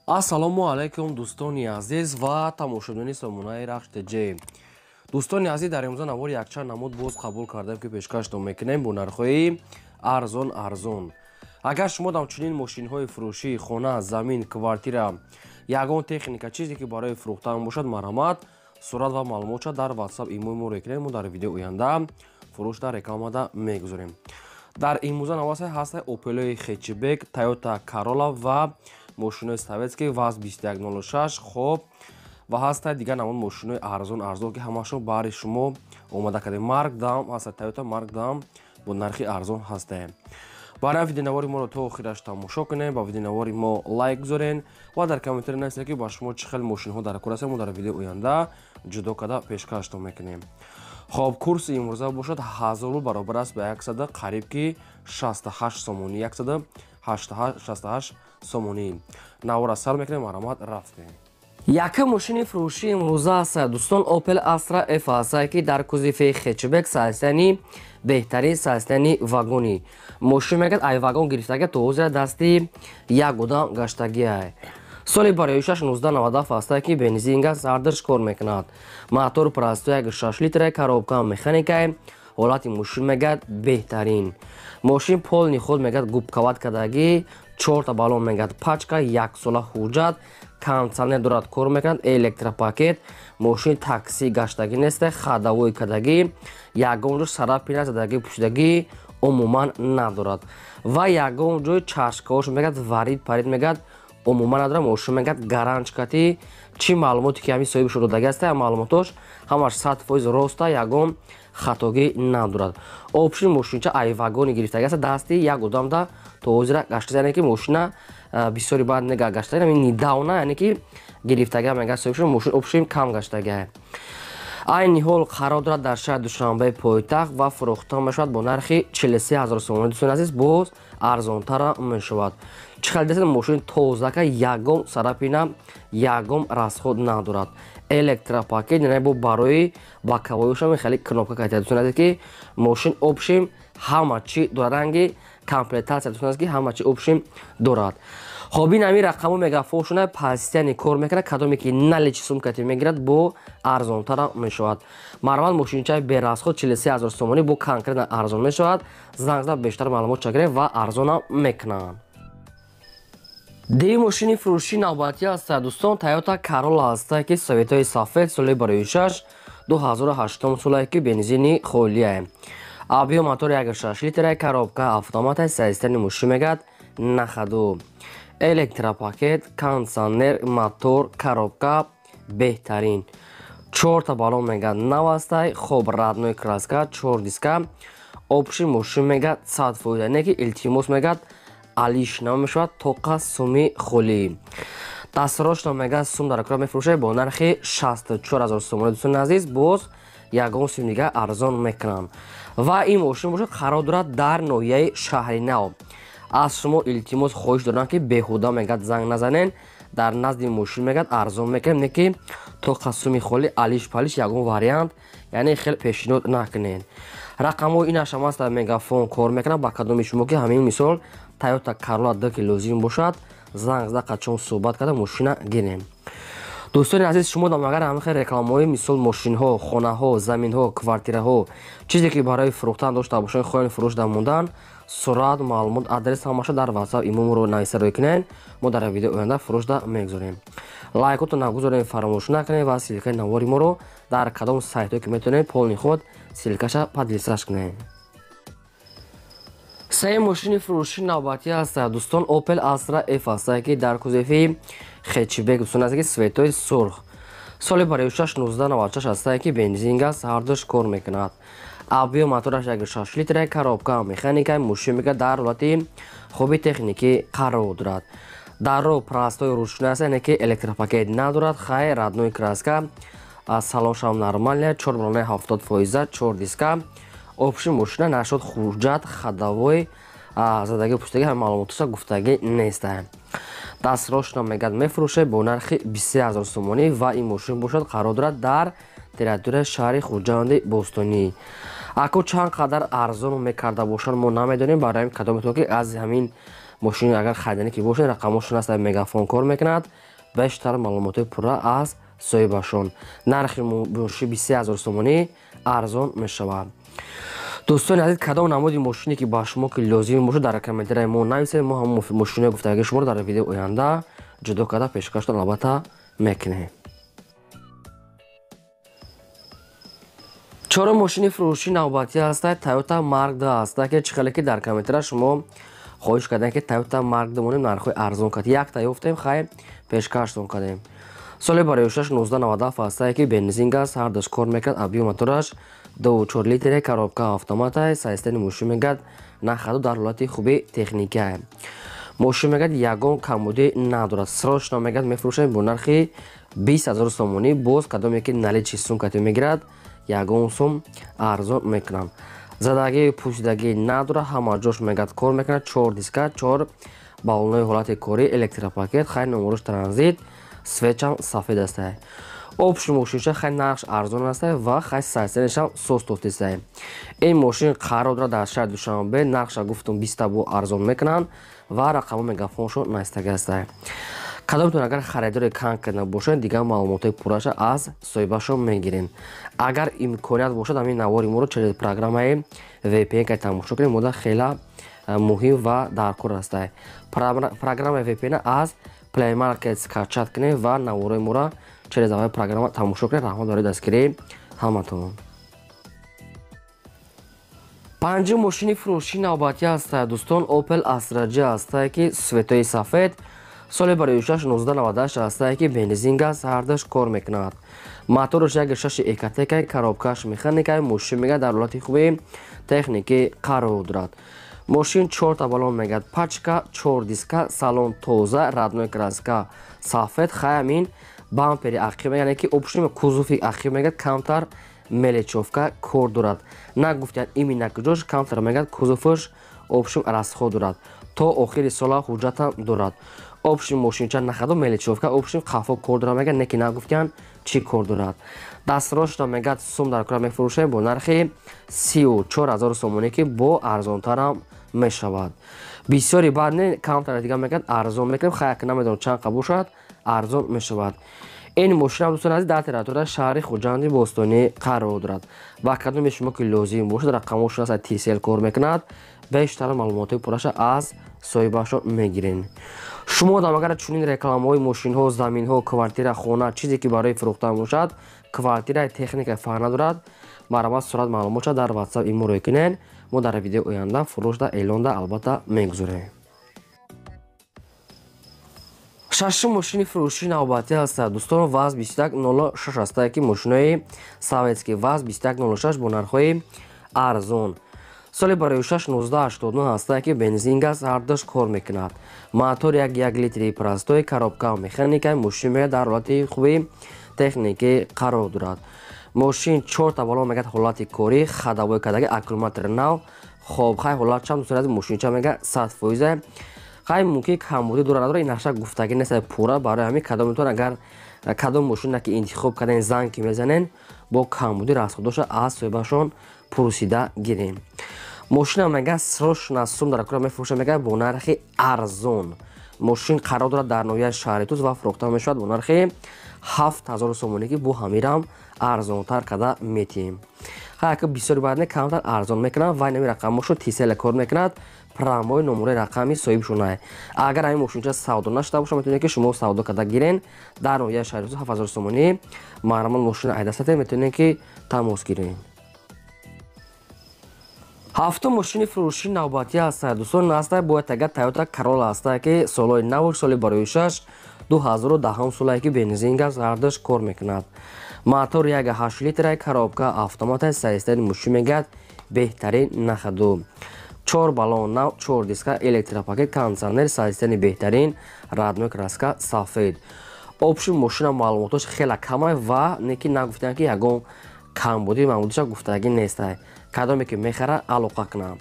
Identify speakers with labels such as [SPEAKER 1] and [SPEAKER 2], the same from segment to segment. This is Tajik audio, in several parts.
[SPEAKER 1] Ассалому алайкум, дӯстони азиз ва тамошобинони сомонаи Рахш ТЖ. Дӯстони азиз, дар имрӯза навори якчанд намуд боз қабул кардем, ки пешкаштон мекунем бо нархҳои арзон арзон. Агар шумо дам чунин мошинҳои фурӯшӣ, хона, замин, квартира, ягон техника, чизе ки барои фурӯхтан бошад, марҳамат, сурат ва маълумотша дар WhatsApp, имои мо рекунем, мо дар видеои оянда фурӯш дар рекламада мегузорем. Дар имрӯза наваса ҳаста Опелои хэтчбек, Toyota Corolla ва мошинои советский ВАЗ 2106. Хоб, ва ҳаста дигар намуд мошинои арзон арзон, ки ҳамашон баҳри шумо омода кардем. Марк Дам ҳаста, Toyota Марк Дам бо нархи арзон ҳастаем. Барои видеонавори моро то охираш тамошо кунем, ба видеонавори мо лайк гузорен ва дар комментария нависед, ки ба шумо чӣ хел мошинҳо дар кор ҳастанд, мо дар видеои оянда ҷудо карда пешкаштон мекунем. Хоб, курси имрӯза бошад 1000 рубл баробар аст ба 100 қариб ки 68 сомонӣ, 168 сомонӣ. Навора сар мекунем, марҳамат, рафтем.
[SPEAKER 2] Якум мошини фурӯшии имрӯза аст, дӯстон, Opel Astra F аст, ки дар кузови хэтчбек, состояние беҳтарин, состояние вагони. Мошин мегӯяд, ай вагон гирифтага, то ҳозира дасти як одам гаштагиай. Соли бароишаш 1997 аст, ки бензин аст, ҳардаш кор мекунад. Мотор простой, 1,6 литра, коробка механикай. Ҳолати мошин мегӯяд беҳтарин. Мошин полный ход мегӯяд, губкават кардагӣ, чорта баллон мегӯяд пачка, яксола ҳуҷҷат, кондитсионер дорад, кор мекунад, электропакет. Мошин такси гаштагӣ нест, ходовой кардагӣ, ягон ҷо царапина, задагӣ, пӯшидагӣ умуман надорад ва ягон ҷои чашкаош мегӯяд варид парид мегӯяд умуман надорад. Мошин мегӯяд гаранчкати чӣ маълумоте ки ҳамин соҳибашо додагӣ аст, маълумотош ҳамаш 100% роста, ягон хатогӣ надорад. Общий мошинча ай вагони гирифтагӣ аст, дасти як одамда то ҳозира гашта, яъне ки мошина бисёри баъд нега гашта, недавно, яъне ки гирифтага мегӯяд соҳибшо, мошин общий кам гаштага. Айни ҳол қарор дорад дар шаҳри Душанбеи пойтахт ва фурӯхта мешавад бо нархи 43 ҳазор сомонӣ. Дӯстони азиз, боз арзонтара мешавад. Чӣ хел десед, мошини тозака, ягон царапина, ягон расход надорад. Электропакет, яъне бо барои боковойшам хеле кнопка кардия. Дӯстони азиз, ки мошин общий ҳама чӣ дорад, ранги комплектация, дӯстони азиз, ки ҳама чӣ общий дорад. Хоб, ин ҳамин рақаму мегафоншона постоянно кор мекунад, кадоме ки наличный сумкати мегирад, бо арзонтара мешавад. Марҳамат, мошинчаи берасход 43 ҳазор сомонӣ бо конкретно арзон мешавад. Занг зада бештар маълумот чагирем ва арзонам мекунанд. Дии мошини фурӯшии навбатӣ аст, дӯстон, Toyota Corolla аст, ки цветои сафед, соли бароишаш 2008 солае, ки бензини холие. Объём мотор 1,6 литра, коробка автомата, состояние мошин мегӯяд на ходу. Электропакет, кондитсионер, мотор, коробка беҳтарин. Чорта баллон мегӯяд нав астай, хоб, родной краска, чор диска. Общий мошин мегӯяд 100%, яъне ки илтимос мегӯяд алиш намешавад, тоқа суми холӣ. Дастрошно мегӯяд сум дар кора мефурӯшад бо нархи 64 ҳазор сомонӣ. Дӯстони азиз, боз ягон сум дига арзон мекунанд. Ва ин мошин бошад қарор дорад дар ноҳияи Шаҳри Нав. Аз шумо илтимос хоҳиш дорам, ки беҳуда мегӯяд занг назанен, дар назди мошин мегӯяд арзон мекунем, не ки тоқа суми холӣ, алиш палиш ягон вариант, яъне хел пешниҳод накунед. Рақамҳои инашам аст, мегафон кор мекунад. Ба кадоми шумо ки ҳамин мисол Toyota Corolla д ки лозим бошад, занг зада қачон суҳбат карда мошина гирем. Дӯстони азиз, шумо дам агар ҳамин хел рекламаҳои мисол мошинҳо, хонаҳо, заминҳо, квартираҳо, чизе ки барои фурӯхтан дошта бошед, хоҳед фурӯш дар мондан, сурат, маълумот, адрес ҳамаша дар WhatsApp имомро нависа рӯй кунед, мо дар видеои оянда фурӯшда мегузорем. Лайкотро нагузорем, фаромӯш накунед ва ссылкаи навори моро дар кадом сайтҳое ки метавонед, полный ход ссылкаша поделиться кунед. Сеюм мошини фурӯшии навбатӣ аст, дӯстон, Opel Astra F аст, ки дар кузови хэтчбек, дӯстон аст, ки цветои сурх, соли бароишаш 1996 аст, ки бензин аст, ҳардуш кор мекунад. Объём мотораш 1,6 литра, коробка механика. Мошин мегӯяд дар ҳолати хуби техникӣ қарор дорад. Дарро простой ручной аст, яъне ки электропакет надорад. Хай, родной краска, салоншам нормальная, чор баллонаи 70 фоиза, чор диска. Общий мошина нашод ҳуҷҷат, ходовой задагӣ, пуштагӣ ҳама маълумотоша гуфтагӣ нестаем. Дастрошно мегӯяд мефурӯшад бо нархи 23 ҳазор сомонӣ ва ин мошин бошад қарор дорад дар территорияи шаҳри Хуҷанди бостонӣ. Ако чанд қадар арзон мекарда бошанд, мо намедонем. Барои кадометон ки аз ҳамин
[SPEAKER 1] Мошин агар хариданӣ ки бошад, рақамошон аст, мегафон кор мекунад. Бештар маълумотҳои пурра аз соҳибашон. Нархи мошин 23000 сомонӣ арзон мешавад. Дӯстони азиз, кадом намуди мошине ки ба шумо ки лозим бошад, дар комментарияи мо нависед. Мо ҳамон мошинои гуфтагии шуморо дар видеои оянда ҷудо карда пешкаштон албатта мекунем. Чорум мошини фурӯши навбатӣ ҳастад Toyota Mark II ҳастад, ки чӣ хеле ки дар комментария шумо хоҳиш кардем ки Toyota Mark II монем, нархҳои арзон кард. Якта ёфтем, хай пешкаштон кардем. Соли барои 1997 ҳастад, ки бензин аст, ҳардуш кор мекунад, объём мотораш 2,4 литре, коробка автомата, состояни мошин мегӯяд нахаду дар ҳолати хуби техникия. Мошин мегӯяд ягон камбудӣ надорад. Срочно мегӯяд мефурӯшем бо нархи 20000 сомонӣ. Боз кадоме ки наличи сум кати мегирад, ягон сум арзон мекунам. Задагӣ пӯшидагӣ надорад, ҳама ҷош мегӯяд кор мекунад. 4 диска, 4 баллонои ҳолати корӣ, электропакет, хай номерош транзит, свечам сафед аст. Общий мошинша хай нархш арзон аст ва хай состоянишам соз тофтист. Ин мошин қарор дорад дар шаҳри Душанбе, нархша гуфтум 20 бо арзон мекунанд ва рақами мегафоншо наистага аст. Кадомтон агар харидори конкретно бошед, дигар маълумотҳои пурраша аз соҳибашон мегирем. Агар имконият бошад, ҳамин навори моро через программаи VPN ка тамошо кунем, мода хела муҳим ва даркор аст. Программаи VPN аз Play Market скачать кунем ва наворои моро через аввали программа тамошо кунем. Раҳмат барои дастгирии ҳаматон. Панҷум мошини фурӯши навбатӣ ҳастад дӯстон, Opel Astra J ҳастад, ки светои сафед, соли барои 1998 ҳастад, ки бензин аст, ҳардуш кор мекунад. Мотораш 1.6 экотека, коробкаш механика, мошин мегӯяд дар ҳолати хуби техникӣ қарор дорад. Мошин 4 та баллон мегӯяд, пачка, 4 диска, салон тоза, родной краска сафед, хай ҳамин бампери ақиб, яъне ки общем кузови ақиб мегӯяд камтар мелечовка кор дорад. Нагуфтянд именно куҷош камтар мегӯяд кузоваш общем расход дорад. То охири сола ҳуҷҷатам дорад. Общем мошинча нахадо мелечовка, общем қафо кор дорад мегӯяд, не ки нагуфтянд чӣ кор дорад. Дастрошро мегӯяд сум дар кора мефурӯшем бо нархи 34000 сомонӣ, ки бо арзонтарам мешавад. Бисёри баъд не, камтар дигар мегӯяд арзон мекунем, хай намедонам чанд қа бошад, арзон мешавад. Ин мошинам дӯстони азиз дар территорияи шаҳри Хуҷанди бостонӣ қарор дорад. Ва кадоме шумо ки лозим бошад, рақамошон аст, TCL кор мекунад. Бештар маълумотҳои пурраша аз соҳибашон мегирен. Шумо дам агар чунин рекламаҳои мошинҳо, заминҳо, квартира, хона, чизе ки барои фурӯхтан бошад, квартираи техника фарқ надорад, марҳамат сурат маълумотша дар WhatsApp имо рӯй кунед. Мо дар видеои оянда фурӯшда эълонда албатта мегузорем. Шашум мошини фурӯши навбатӣ ҳастад дӯстон, ВАЗ 2106 ҳастад, ки мошинои советский ВАЗ 2106 бо нархҳои арзон. Соли барои 1989 ҳастад, ки бензин аст, ҳардуш кор мекунад. Мотор 1.1 литри простой, коробка механика, мошин мегӯяд дар ҳолати хуби техникӣ қарор дорад. Мошин 4 та баллон мегӯяд ҳолати корӣ, ходовой кардаги, аккумулятори нав. Хоб хай ҳолат чанд дӯстони азиз, мошинча мегӯяд 100%. Хай мумкин камбудӣ дорад надорад, ин нақша гуфтагӣ нест пурра. Барои ҳамин кадомтон агар кадом мошина ки интихоб карден, занг ки мезанен, бо камбудӣ расходоша аз соҳибашон пурсида гирем. Мошина мегӯяд срочно сум дар кора мефурӯшад, мегӯяд бо нархи арзон. Мошин қарор дорад дар ноҳияи шаҳри Тус ва фурӯхта мешавад бо нархи 7000 сомонӣ, ки бо ҳамирам арзонтар карда метиҳем. Хай ки бисёри баъд не, камтар арзон мекунад ва инами рақамошо TCL кор мекунад, прамои номураи рақами соҳибшонае. Агар ҳамин мошинча савдо нашуда бошад, метавонед ки шумо савдо карда гирен дар ноҳияи шаҳри Тус 7000 сомонӣ. Марҳамат мошина айдастате, метавонед ки тамос гирен. Ҳафтум мошини фурӯши навбатӣ ҳастад дӯстон, ҳастад бояд агар Toyota Corolla ҳастад, ки солҳои нав, соли барои 6 2010 солае, ки бензин газ, ҳардуш кор мекунад. Мотор 1.8 литра, коробка автомата, состояни мошин мегӯяд беҳтарин нахаду. 4 баллон нав, 4 диска, электропакет, кондиционер, состояни беҳтарин, родной краска сафед. Общем мошина маълумотош хеле камай ва не ки нагуфтанд ки ягон камбудӣ маъмудиша гуфтагӣ нестай. Кадоме ки мехара алоқа кунам.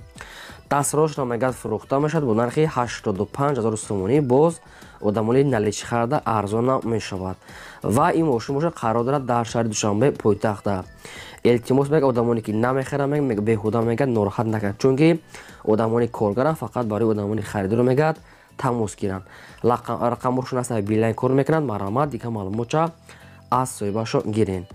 [SPEAKER 1] Дастрошро мегӯяд фурӯхта мешавад бо нархи 85000 сомонӣ, боз одамони наличи харда арзон мешавад. Ва ин мошин бошад қарор дорад дар шаҳри Душанбе пойтахта. Илтимос мегӯяд одамоне ки намехаранд, беҳуда мегӯяд нороҳат накунад, чунки одамони коргаранд, фақат барои одамони харидоро мегӯяд
[SPEAKER 2] Тамос гиранд, рақамошон аст, Билайн кор мекунанд. Марҳамат, дигар маълумотча аз соҳибашо гирен.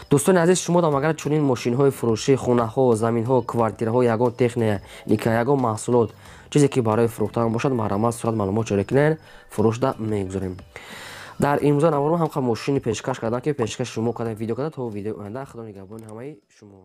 [SPEAKER 2] Дӯстони азиз, шумо дам агар чунин мошинҳои фурӯшӣ, хонаҳо, заминҳо, квартираҳо, ягон техника, ягон маҳсулот, чизе ки барои фурӯхтан бошад, марҳамат, сурат, маълумот ҷорӣ кунед, фурӯшда мегузорем. Дар имрӯза наворо ҳамқа мошини пешкаш кардам, ки пешкаши шумо кардам, видео карда. То видеои оянда, худо нигаҳбони ҳамаи шумо.